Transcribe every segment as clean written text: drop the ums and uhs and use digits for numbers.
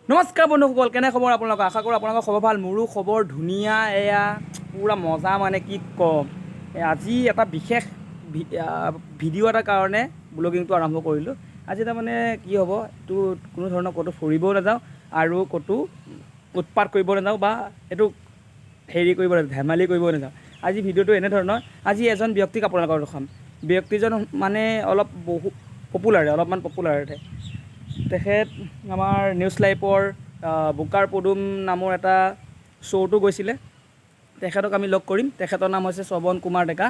নমস্কাৰ বন্ধুসকল, কেনে খবৰ আপোনালোকৰ? আশা কৰোঁ আপোনালোকৰ খবৰ ভাল। মোৰো খবৰ ধুনীয়া, এয়া পূৰা মজা। মানে কি ক'ম, আজি এটা বিশেষ ভিডিঅ' এটাৰ কাৰণে ব্লগিংটো আৰম্ভ কৰিলোঁ। আজি তাৰমানে কি হ'ব, এইটো কোনো ধৰণৰ ক'তো ফুৰিবও নাযাওঁ আৰু ক'তো উৎপাত কৰিব নাযাওঁ বা এইটো হেৰি কৰিব নাযাওঁ, ধেমালি কৰিব নাযাওঁ। আজি ভিডিঅ'টো এনেধৰণৰ, আজি এজন ব্যক্তিক আপোনালোকক দেখাম। ব্যক্তিজন মানে অলপ বহু পপুলাৰ, অলপমান পপুলাৰ। তেখেত আমাৰ নিউজ লাইভৰ বোকাৰ পদুম নামৰ এটা শ্ব'টো গৈছিলে। তেখেতক আমি লগ কৰিম। তেখেতৰ নাম হৈছে শ্ৰৱণ কুমাৰ ডেকা।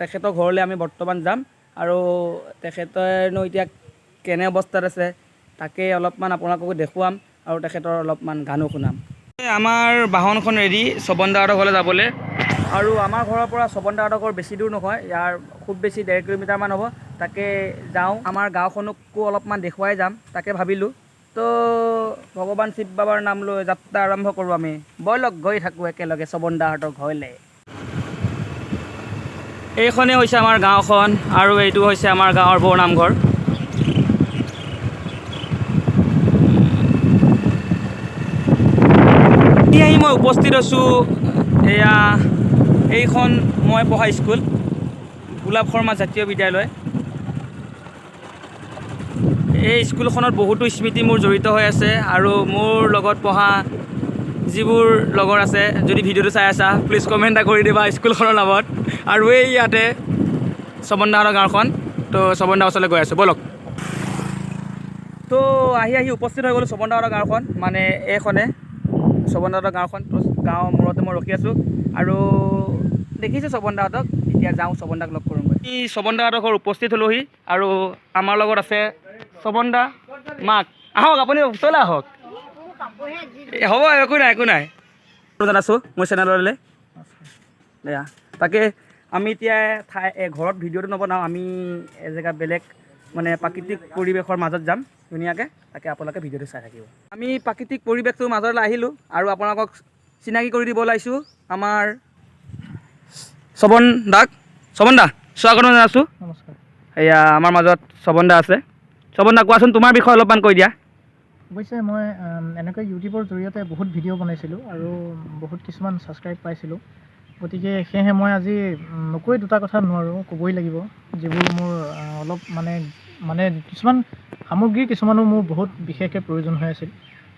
তেখেতৰ ঘৰলৈ আমি বৰ্তমান যাম আৰু তেখেতেনো এতিয়া কেনে অৱস্থাত আছে তাকে অলপমান আপোনালোককো দেখুৱাম আৰু তেখেতৰ অলপমান গানো শুনাম। আমাৰ বাহনখন ৰেডি শ্ৰৱণ দাহঁতৰ ঘৰলৈ যাবলৈ। আৰু আমাৰ ঘৰৰ পৰা শ্ৰৱণ দাহঁতৰ ঘৰ বেছি দূৰ নহয়, ইয়াৰ খুব বেছি 1.5 কিলোমিটাৰমান হ'ব। তাকে যাওঁ, আমাৰ গাঁওখনকো অলপমান দেখুৱাই যাম তাকে ভাবিলোঁ। তো ভগৱান শিৱ বাবাৰ নাম লৈ যাত্ৰা আৰম্ভ কৰোঁ আমি। ব'লক, গৈ থাকোঁ একেলগে শ্ৰৱণ দাহঁতৰ ঘৰলৈ। এইখনেই হৈছে আমাৰ গাঁওখন আৰু এইটো হৈছে আমাৰ গাঁৱৰ বৰ নামঘৰ। এতিয়া আহি মই উপস্থিত হৈছোঁ। এয়া এইখন মই পঢ়া স্কুল, গোলাপ শৰ্মা জাতীয় বিদ্যালয়। এই স্কুলখনত বহুতো স্মৃতি মোৰ জড়িত হৈ আছে আৰু মোৰ লগত পঢ়া যিবোৰ লগৰ আছে, যদি ভিডিঅ'টো চাই আছা, প্লিজ কমেণ্ট এটা কৰি দিবা স্কুলখনৰ নামত। আৰু এই ইয়াতে শ্ৰৱণ দাহঁতৰ গাঁওখন। তো শ্ৰৱণ দাৰ ওচৰলৈ গৈ আছোঁ, ব'লক। তো আহি আহি উপস্থিত হৈ গ'লোঁ শ্ৰৱণ দাহঁতৰ গাঁওখন, মানে এইখনে শ্ৰৱণ দাহঁতৰ গাঁওখন। তো গাঁৱৰ মূৰতে মই ৰখি আছোঁ আৰু দেখিছোঁ শ্ৰৱণ দাহঁতক। এতিয়া যাওঁ, শ্ৰৱণ দাক লগ কৰোঁগৈ। এই শ্ৰৱণ দাহঁতৰ ঘৰ উপস্থিত হ'লোহি আৰু আমাৰ লগত আছে শ্ৰৱণ দা মাক। আহক, আপুনি ওচৰলৈ আহক। হ'ব, একো নাই, একো নাই। জনাইছোঁ মোৰ চেনেললৈ। এয়া তাকে আমি এতিয়া ঠাই ঘৰত ভিডিঅ'টো নবনাওঁ, আমি এজেগা বেলেগ মানে প্ৰাকৃতিক পৰিৱেশৰ মাজত যাম ধুনীয়াকৈ। তাকে আপোনালোকে ভিডিঅ'টো চাই থাকিব। আমি প্ৰাকৃতিক পৰিৱেশটোৰ মাজলৈ আহিলোঁ আৰু আপোনালোকক চিনাকি কৰি দিব ওলাইছোঁ আমাৰ শ্ৰৱণ দাক। শ্ৰৱণ দা, স্বাগতম জনাইছোঁ। নমস্কাৰ। এয়া আমাৰ মাজত শ্ৰৱণ দা আছে। শ্ৰৱণ দা, কোৱাচোন, তোমাৰ বিষয়ে অলপমান কৈ দিয়া। অৱশ্যে মই এনেকৈ ইউটিউবৰ জৰিয়তে বহুত ভিডিঅ' বনাইছিলোঁ আৰু বহুত কিছুমান ছাবস্ক্ৰাইব পাইছিলোঁ। গতিকে সেয়েহে মই আজি নকৈ দুটা কথা নোৱাৰোঁ, ক'বই লাগিব, যিবোৰ মোৰ অলপ মানে মানে কিছুমান সামগ্ৰী কিছুমানো মোৰ বহুত বিশেষকৈ প্ৰয়োজন হৈ আছিল।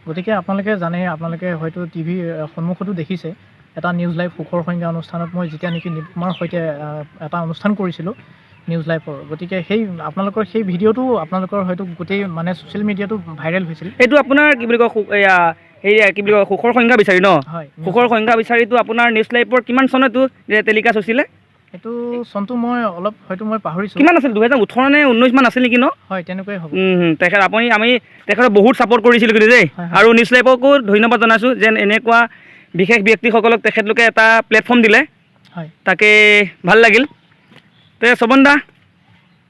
গতিকে আপোনালোকে জানে, আপোনালোকে হয়তো টিভিৰ সন্মুখতো দেখিছে, এটা নিউজ লাইভ সুখৰ সংজ্ঞা অনুষ্ঠানত মই যেতিয়া নেকি নিপুমাৰ সৈতে এটা অনুষ্ঠান কৰিছিলোঁ নিউজ লাইভৰ, গতিকে সেই আপোনালোকৰ সেই ভিডিঅ'টো আপোনালোকৰ হয়তো গোটেই মানে ছ'চিয়েল মিডিয়াটো ভাইৰেল হৈছিল। এইটো আপোনাৰ কি বুলি কয়, এয়া হেৰি কি বুলি কয়, সুখৰ সংজ্ঞা বিচাৰি ন? হয়। সুখৰ সংজ্ঞা বিচাৰিটো আপোনাৰ নিউজ লাইভৰ কিমান চনতো টেলিকাষ্ট হৈছিলে? সেইটো চনটো মই অলপ হয়তো মই পাহৰিছোঁ। কিমান আছিল, 2018 নে 19 মান আছিল নেকি ন? হয়, তেনেকুৱাই হ'ব। তেখেত আপুনি আমি তেখেতক বহুত ছাপৰ্ট কৰিছিলোঁ কিন্তু দেই। হয়, হয়। আৰু নিউজ লাইভকো ধন্যবাদ জনাইছোঁ যেন এনেকুৱা বিশেষ ব্যক্তিসকলক তেখেতলোকে এটা প্লেটফৰ্ম দিলে। তাকে ভাল লাগিল। তে শ্ৰৱণ দা,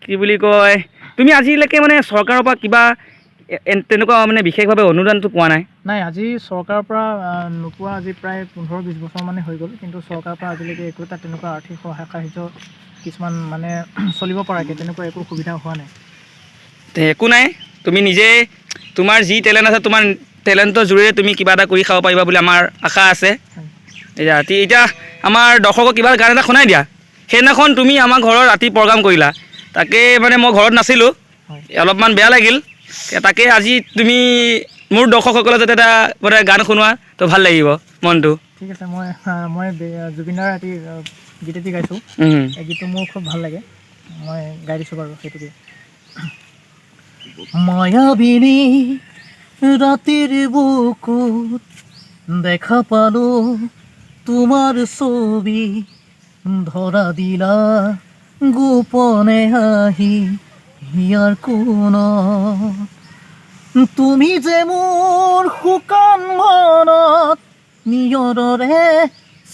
কি বুলি কয়, তুমি আজিলৈকে মানে চৰকাৰৰ পৰা কিবা তেনেকুৱা মানে বিশেষভাৱে অনুদানটো পোৱা নাই? নাই, আজি চৰকাৰৰ পৰা নোপোৱা আজি প্ৰায় 15-20 বছৰ মানে হৈ গ'ল। কিন্তু চৰকাৰৰ পৰা আজিলৈকে একো এটা তেনেকুৱা আৰ্থিক সহায় সাহাৰ্য কিছুমান মানে চলিব পৰাকৈ তেনেকুৱা একো সুবিধা হোৱা নাই। তে একো নাই, তুমি নিজে তোমাৰ যি টেলেণ্ট আছে, তোমাৰ টেলেণ্টৰ জৰিয়তে তুমি কিবা এটা কৰি খাব পাৰিবা বুলি আমাৰ আশা আছে। এতিয়া এতিয়া আমাৰ দৰ্শকক কিবা গান এটা শুনাই দিয়া। সেইদিনাখন তুমি আমাৰ ঘৰত ৰাতি প্ৰগ্ৰাম কৰিলা, তাকে মানে মই ঘৰত নাছিলোঁ। অলপমান বেয়া লাগিল। তাকে আজি তুমি মোৰ দৰ্শকসকলে যাতে এটা মানে গান শুনোৱা তো ভাল লাগিব মনটো। ঠিক আছে, মই জুবিনদাৰ এটি গীত এটি গাইছোঁ। এই গীতটো মোৰ খুব ভাল লাগে, মই গাই দিছোঁ বাৰু সেইটোকে। মায়াবিনী ৰাতিৰ বুকুত দেখা পালো তোমাৰ ছবি, ধৰা দিলা গোপনে আহি হিয়াৰ কোণত। তুমি যে মোৰ শুকান মনত নিয়ৰৰে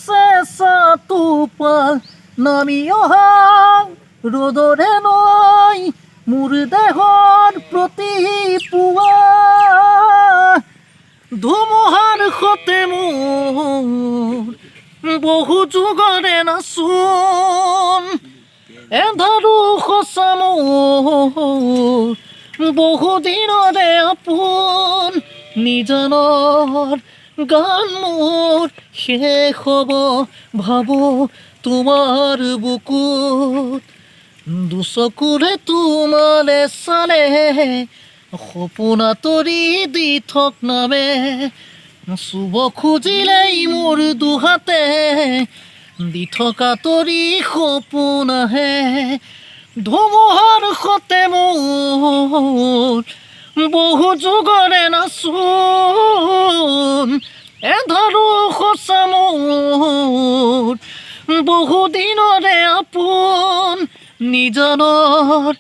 চেঁচা টোপাল, নামি অহা ৰ'দৰে নৈ মোৰ দেহৰ প্ৰতি পুৱা। ধুমুহাৰ সতে মোৰ বহু যুগৰে নাচোন, এন্ধাৰো সঁচা মোৰ বহু দিনৰে আপোন। নিজানৰ গান মোৰ শেষ হ'ব ভাবো তোমাৰ বুকুত। দুচকুৰে তোমালে চালে সপোন আঁতৰি দি থক নামে, চুব খুজিলেই মোৰ দুহাতে দি থকা তৰি সপোন আহে। ধুমুহাৰ সতে মোৰ বহু যুগৰে নাচোন, এধাৰো সঁচা মোৰ বহু দিনৰে আপোন। নিজানৰ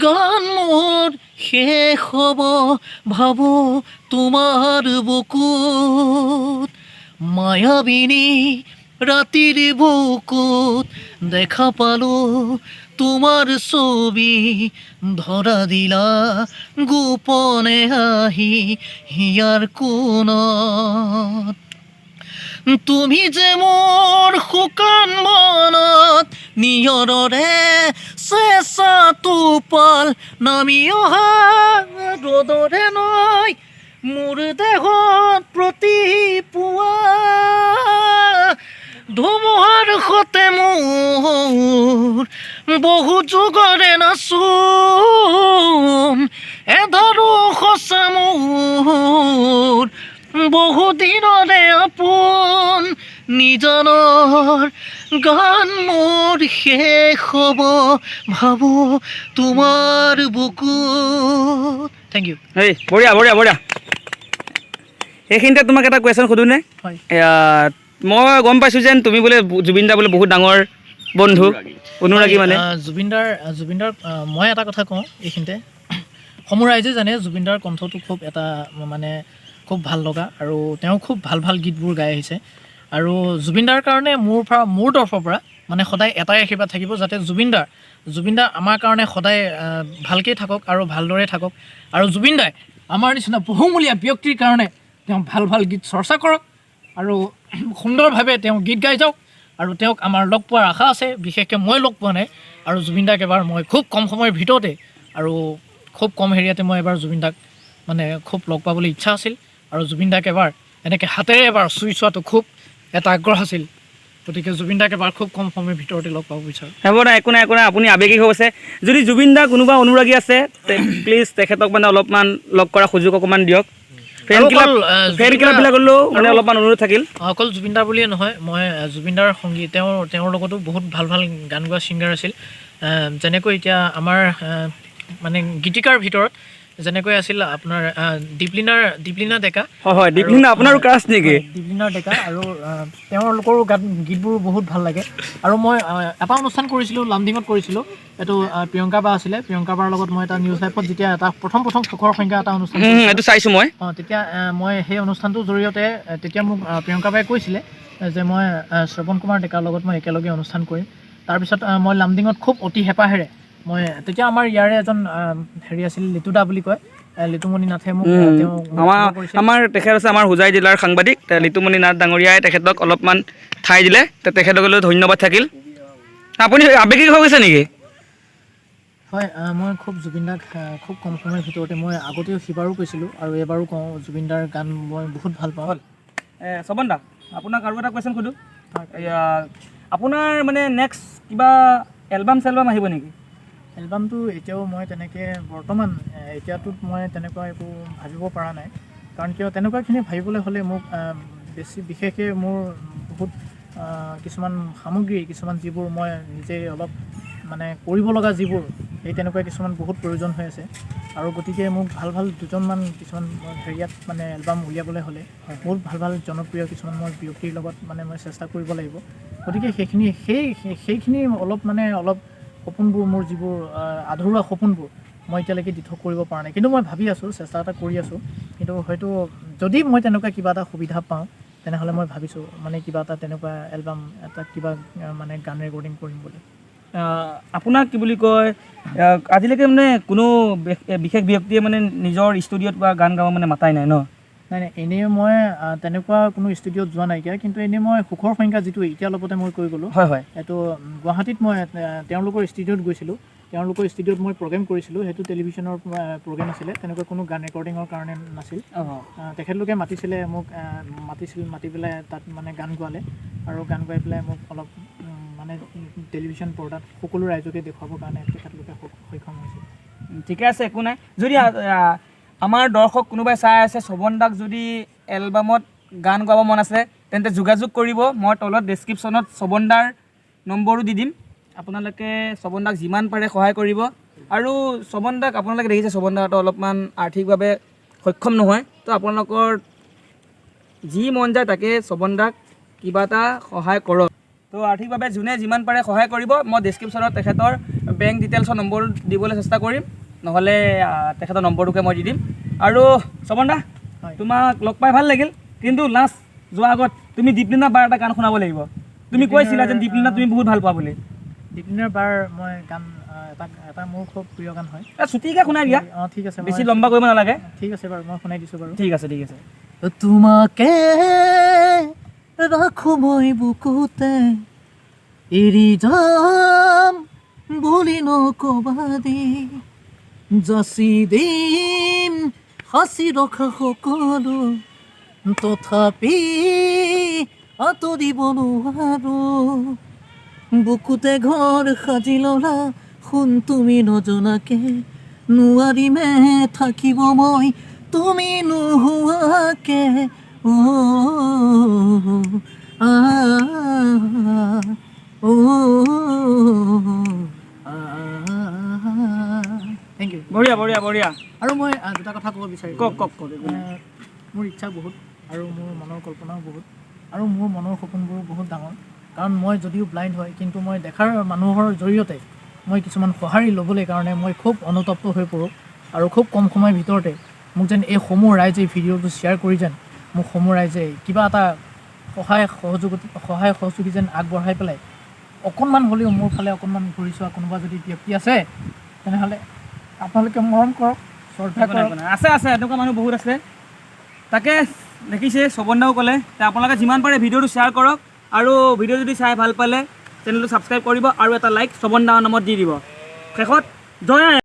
গান মোৰ শেষ হ'ব ভাবো তোমাৰ বুকুত। মায়াবিনী ৰাতিৰ বুকুত দেখা পালো তোমাৰ ছবি, ধৰা দিলা গোপনে আহি হিয়াৰ কোণত। তুমি যে মোৰ শুকান মনত নিয়ৰৰে চেঁচা টোপাল, নামি অহা ৰ'দৰে নৈ মোৰ দেহত প্ৰতিপুৱা। ধুমুহাৰ সতে মোৰ বহু যুগৰে নাচোন, এধাৰো সঁচা মোৰ বহু দিনৰে আপোন। নিজানৰ গান মোৰ শেষ হ'ব ভাবো তোমাৰ বুকুত। Thank U. হেই, বঢ়িয়া বঢ়িয়া বঢ়িয়া। সেইখিনিতে তোমাক এটা কুৱেশ্যন সোধোনে? হয়। এয়া, মই গম পাইছোঁ যেন তুমি বোলে জুবিন দা বোলে বহুত ডাঙৰ বন্ধু, অনুৰাগী মানে। জুবিনদাৰ মই এটা কথা কওঁ এইখিনিতে, সমূহ ৰাইজে জানে জুবিনদাৰ কণ্ঠটো খুব এটা মানে খুব ভাল লগা আৰু তেওঁ খুব ভাল ভাল গীতবোৰ গাই আহিছে। আৰু জুবিনদাৰ কাৰণে মোৰ তৰফৰ পৰা মানে সদায় এটাই আশীৰ্বাদ থাকিব, যাতে জুবিনদা আমাৰ কাৰণে সদায় ভালকেই থাকক আৰু ভালদৰে থাকক, আৰু জুবিনদাই আমাৰ নিচিনা বহুমূলীয়া ব্যক্তিৰ কাৰণে তেওঁ ভাল ভাল গীত চৰ্চা কৰক আৰু সুন্দৰভাৱে তেওঁ গীত গাই যাওক। আৰু তেওঁক আমাৰ লগ পোৱাৰ আশা আছে, বিশেষকৈ মই লগ পোৱা নাই। আৰু জুবিনদাক এবাৰ মই খুব কম সময়ৰ ভিতৰতে আৰু খুব কম হেৰিয়াতে মই এবাৰ জুবিনদাক মানে খুব লগ পাবলৈ ইচ্ছা আছিল, আৰু জুবিনদাক এবাৰ এনেকৈ হাতেৰে এবাৰ চুই চোৱাটো খুব এটা আগ্ৰহ আছিল। গতিকে জুবিনদাক এবাৰ খুব কম সময়ৰ ভিতৰতে লগ পাব বিচাৰোঁ। হ'ব নাই, একো নাই, একো নাই, আপুনি আৱেগিক হৈ গৈছে। যদি জুবিন দা কোনোবা অনুৰাগী আছে, প্লিজ তেখেতক মানে অলপমান লগ কৰাৰ সুযোগ অকণমান দিয়ক। ফেন আৰু ক্লাব অকল, ফেন জুবিন দা- ক্লাববিলাকলৈও মানে আৰু- অলপমান অনুৰোধ থাকিল। অকল জুবিনদা বুলিয়ে নহয়, মই জুবিনদাৰ সংগীত তেওঁৰ লগতো বহুত ভাল ভাল গান গোৱা ছিংগাৰ আছিল। যেনেকৈ এতিয়া আমাৰ মানে গীতিকাৰ ভিতৰত যেনেকৈ আছিল আপোনাৰ দীপলিনা ডেকা। হয় হয়, দীপলিনা আপোনাৰো ক্ৰাছ নেকি? হয়, দীপলিনা ডেকা আৰু তেওঁলোকৰো গীতবোৰ বহুত ভাল লাগে। আৰু মই এটা অনুষ্ঠান কৰিছিলোঁ, লামডিঙত কৰিছিলোঁ, এইটো প্ৰিয়ংকা বা আছিলে। প্ৰিয়ংকা বাৰ লগত মই এটা নিউজ লাইফত যেতিয়া এটা প্ৰথম প্ৰথম সুখৰ সংজ্ঞা এটা অনুষ্ঠান কৰিছিলোঁ। এইটো চাইছোঁ মই। অঁ, তেতিয়া মই সেই অনুষ্ঠানটোৰ জৰিয়তে তেতিয়া মোক প্ৰিয়ংকা বায়ে কৈছিলে যে মই শ্ৰৱণ কুমাৰ ডেকাৰ লগত মই একেলগে অনুষ্ঠান কৰিম। তাৰপিছত মই লামডিঙত খুব অতি হেঁপাহেৰে মই তেতিয়া আমাৰ ইয়াৰে এজন হেৰি আছিল, লিটুদা বুলি কয়, লিটুমণি নাথে মোক তেওঁ মোক আমাৰ খবৰ কৰিছিল। আমাৰ তেখেত আছে আমাৰ হোজাই জিলাৰ সাংবাদিক লিটুমণি নাথ ডাঙৰীয়াই তেখেতক অলপমান ঠাই দিলে, তেখেতলৈ ধন্যবাদ থাকিল। আপুনি আৱেগিক হৈ গৈছে নেকি? হয়, মই খুব জুবিনদাক খুব কম সময়ৰ ভিতৰতে মই আগতেও সিবাৰো কৈছিলোঁ আৰু এইবাৰো কওঁ, জুবিনদাৰ গান মই বহুত ভাল পাওঁ। শ্ৰৱণ দা, আপোনাক আৰু এটা কুৱেশ্যন সোধোঁ। এয়া, আপোনাৰ মানে নেক্সট কিবা এলবাম চেলবাম আহিব নেকি? এলবামটো এতিয়াও মই তেনেকৈ বৰ্তমান এতিয়াটোত মই তেনেকুৱা একো ভাবিব পৰা নাই। কাৰণ কিয় তেনেকুৱাখিনি ভাবিবলৈ হ'লে মোক বেছি বিশেষকৈ মোৰ বহুত কিছুমান সামগ্ৰী, কিছুমান যিবোৰ মই নিজে অলপ মানে কৰিব লগা যিবোৰ, সেই তেনেকুৱা কিছুমান বহুত প্ৰয়োজন হৈ আছে। আৰু গতিকে মোক ভাল ভাল দুজনমান কিছুমান মই হেৰিয়াত মানে এলবাম উলিয়াবলৈ হ'লে বহুত ভাল ভাল জনপ্ৰিয় কিছুমান মই ব্যক্তিৰ লগত মানে মই চেষ্টা কৰিব লাগিব। গতিকে সেইখিনি অলপ মানে অলপ সপোনবোৰ মোৰ যিবোৰ আধৰুৱা সপোনবোৰ মই এতিয়ালৈকে দিঠক কৰিব পৰা নাই। কিন্তু মই ভাবি আছোঁ, চেষ্টা এটা কৰি আছোঁ। কিন্তু হয়তো যদি মই তেনেকুৱা কিবা এটা সুবিধা পাওঁ, তেনেহ'লে মই ভাবিছোঁ মানে কিবা এটা তেনেকুৱা এলবাম এটা কিবা মানে গান ৰেকৰ্ডিং কৰিম বুলি। আপোনাক কি বুলি কয়, আজিলৈকে মানে কোনো বিশেষ ব্যক্তিয়ে মানে নিজৰ ষ্টুডিঅ'ত বা গান গাব মানে মাতাই নাই ন? নাই নাই, এনেই মই তেনেকুৱা কোনো ষ্টুডিঅ'ত যোৱা নাইকিয়া। কিন্তু এনেই মই সুখৰ সংজ্ঞা যিটো এতিয়া অলপতে মই কৈ গ'লোঁ, হয় হয় এইটো গুৱাহাটীত মই তেওঁলোকৰ ষ্টুডিঅ'ত গৈছিলোঁ। তেওঁলোকৰ ষ্টুডিঅ'ত মই প্ৰগ্ৰেম কৰিছিলোঁ। সেইটো টেলিভিশ্যনৰ প্ৰগ্ৰেম আছিলে, তেনেকুৱা কোনো গান ৰেকৰ্ডিঙৰ কাৰণে নাছিল। তেখেতলোকে মাতিছিলে মোক, মাতিছিল, মাতি পেলাই তাত মানে গান গোৱালে আৰু গান গাই পেলাই মোক অলপ মানে টেলিভিশ্যন পৰ্দাত সকলো ৰাইজকে দেখুৱাবৰ কাৰণে তেখেতলোকে সক্ষম হৈছিল। ঠিকে আছে, একো নাই। যদি আমাৰ দৰ্শক কোনোবাই চাই আছে, শোভন দাক যদি এলবামত গান গাব মন আছে, তেন্তে যোগাযোগ কৰিব। মই তলত ডেছক্ৰিপশ্যনত শোভন দাৰ নম্বৰো দি দিম। আপোনালোকে শোভন দাক যিমান পাৰে সহায় কৰিব। আৰু শোভন দাক আপোনালোকে দেখিছে, শোভন দাহঁতৰ অলপমান আৰ্থিকভাৱে সক্ষম নহয়। তো আপোনালোকৰ যি মন যায় তাকে শোভন দাক কিবা এটা সহায় কৰক। তো আৰ্থিকভাৱে যোনে যিমান পাৰে সহায় কৰিব। মই ডেছক্ৰিপশ্যনত তেখেতৰ বেংক ডিটেইলছৰ নম্বৰ দিবলৈ চেষ্টা কৰিম, নহ'লে তেখেতৰ নম্বৰটোকে মই দি দিম। আৰু শোভন দা, হয়। তোমাক লগ পাই ভাল লাগিল, কিন্তু লাষ্ট যোৱাৰ আগত তুমি দীপলিনা বাৰ এটা গান শুনাব লাগিব। তুমি কৈছিলা যেন দীপলিনা তুমি বহুত ভাল পোৱা বুলি। দীপলিনাৰ বাৰ মই গান এটা এটা মোৰ খুব প্ৰিয় গান হয়। চুটিকৈ শুনাই দিয়া। অঁ, ঠিক আছে। বেছি লম্বা কৰিব নালাগে। ঠিক আছে বাৰু, মই শুনাই দিছোঁ বাৰু। ঠিক আছে, ঠিক আছে। তোমাকে ৰাখো মই বুকুতে, এৰি যাম বুলি নকবা দি, যাচি দিম সাঁচি ৰখা সকলো, তথাপি আঁতৰিব নোৱাৰো। বুকুতে ঘৰ সাজি ল'লা সোণ তুমি নজনাকে, নোৱাৰিমে থাকিব মই তুমি নোহোৱাকে। অ আ অ আ। Thank U. বঢ়িয়া, বঢ়িয়া, বঢ়িয়া। আৰু মই দুটা কথা ক'ব বিচাৰিছোঁ। কওক, কওক, কওক, একো নাই। মোৰ ইচ্ছা বহুত আৰু মোৰ মনৰ কল্পনাও বহুত আৰু মোৰ মনৰ সপোনবোৰো বহুত ডাঙৰ। কাৰণ মই যদিও ব্লাইণ্ড হয়, কিন্তু মই দেখাৰ মানুহৰ জৰিয়তে মই কিছুমান সঁহাৰি ল'বলৈ কাৰণে মই খুব অনুতপ্ত হৈ পৰোঁ। আৰু খুব কম সময়ৰ ভিতৰতে মোক যেন এই সমূহ ৰাইজে ভিডিঅ'টো শ্বেয়াৰ কৰি যেন মোক সমূহ ৰাইজে কিবা এটা সহায় সহযোগী যেন আগবঢ়াই পেলাই অকণমান হ'লেও মোৰ ফালে অকণমান ঘূৰি চোৱা কোনোবা যদি ব্যক্তি আছে, তেনেহ'লে আপোনালোকে মৰম কৰক, শ্ৰদ্ধা একো নাই, কৰক। একো নাই। আছে, আছে, এনেকুৱা মানুহ বহুত আছে। তাকে দেখিছে, শোভন দাও ক'লে তে আপোনালোকে যিমান পাৰে ভিডিঅ'টো শ্বেয়াৰ কৰক আৰু ভিডিঅ' যদি চাই ভাল পালে চেনেলটো ছাবস্ক্ৰাইব কৰিব আৰু এটা লাইক শোভন দাৰ নামত দি দিব। শেষত জয় আই।